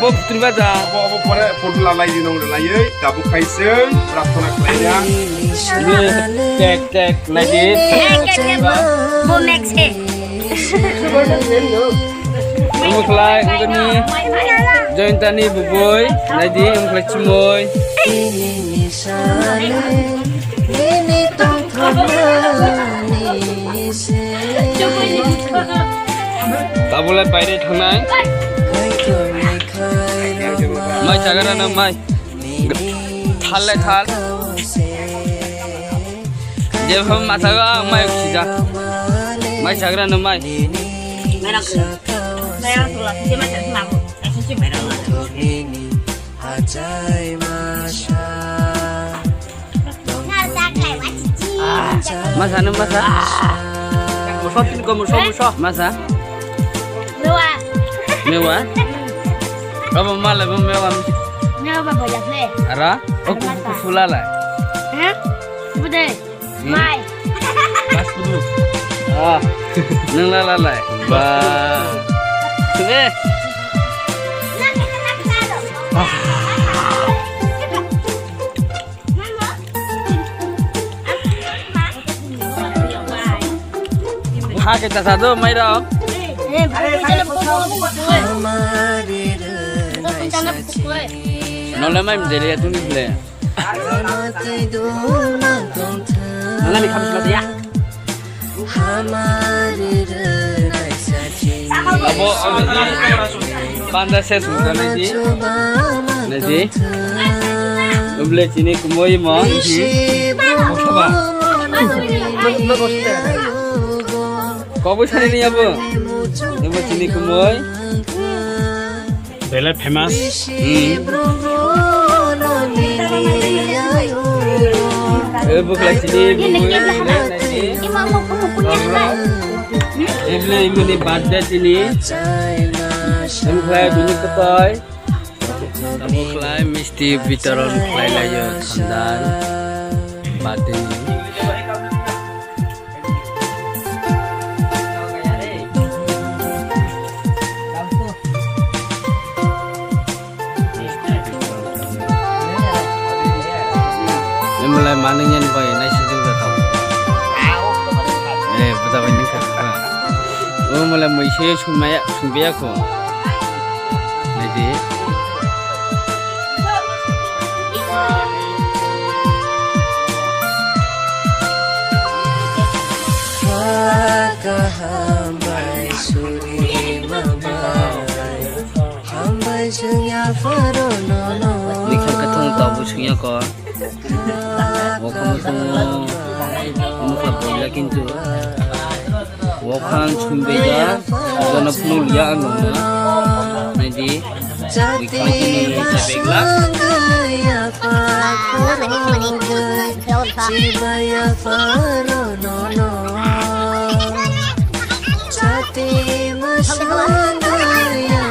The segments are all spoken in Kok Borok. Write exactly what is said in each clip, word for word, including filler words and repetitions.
Bo putri baja. Bo, bo pore photo la lai di nong lai ei. Tabuk khai se prarthana khlai ya. Tek tek nai di. Bo mek se. Omo khlai, omo ni Joyantani bubui, nai di, omo khlai chumui. Tabulai paire thangnai. Mai chagra na mai. Thal le thal. Jebha masago ang mai sija. Mai chagra no mai. Mairang khwlwng. Mairang khwlwng. Je mai chagra mago. Mairang khwlwng. Masa no masa. Muso tin ko muso muso. Masa. Mewa. Mewa. Abo male bo mewa. Mewa ba boya fe. Ara? O ku ku fulala. Hah? Bude. Mai. Mas kudu. Ah. Nang la la la. Ba. Eh. Ha ke ta sa do mai ra. Nole mai mjeli ya tuni ble. Nana ni khamsla ya. Abo, abo ni panda se sungkha nai di. Nai di. Uble chini kumui mo. Kobo sari ni abo. Abo chini kumui. Belai famous. Hmm. Eh, bukla chini, bukla chini. Ebla imani birthday chini. Bukla bini kotai. Bukla misti bitoron khlai layo khandan. Birthday ni. Emulai manung yan bai nai sijil da tau. Eh, buta bai nung kha. O mulai mui se sumaya, sumbiya ko. Nai di. Kaham bai suri ma bai. Hambai chwngya pharo nono. Nikha kathung tabuk chwngya ko. Okham thung mukha boya kintu. Okham chumbeja. Jana phunu liya ang nona. Nai di. Wikha kini sa begla. Chibaya pharo nono. Chati masana ya.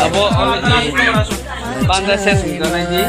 Abo, abo ni panda ses ni nai di.